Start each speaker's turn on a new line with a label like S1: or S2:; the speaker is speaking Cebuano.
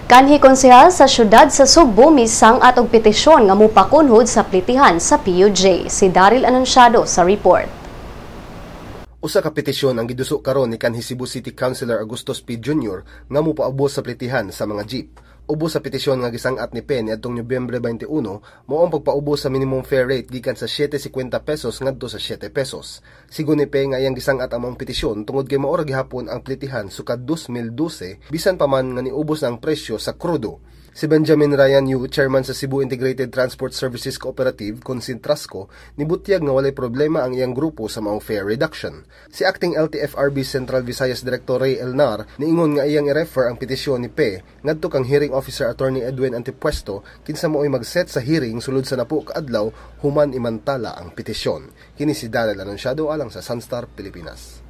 S1: Kanhi konsehal sa syudad sa Sugbo misang-at og petisyon nga mopakunhod sa plitihan sa PUJ. Si Daryl Anunciado sa report.
S2: Usa ka petisyon ang giduso karon ni kanhi Cebu City Councilor Agustus P. Jr. nga mopaubos sa plitihan sa mga jeep. Ubos sa petisyon nga gisangat ni Pe niadtong Nobyembre 21 mao ang pagpaubos sa minimum fare rate gikan sa 7.50 pesos ngadto sa 7 pesos. Sigon ni Pe nga iyang gisangat ang maong petisyon tungod kay mao ra gihapon ang plitihan sukad 2012, bisan pa man nga niubos na ang presyo sa krudo. Si Benjamin Ryan Yu, chairman sa Cebu Integrated Transport Services Cooperative, kon Sintrasco, nibutyag nga walay problema ang iyang grupo sa maong fare reduction. Si Acting LTFRB Central Visayas Director Ray Elnar niingon nga iyang i-refer ang petisyon ni Pe ngadto kang hearing officer Attorney Edwin Antipuesto, kinsa mao'y mag-set sa hearing sulod sa 10 ka adlaw human imantala ang petisyon. Kini si Daryl Anunciado alang sa Sunstar Pilipinas.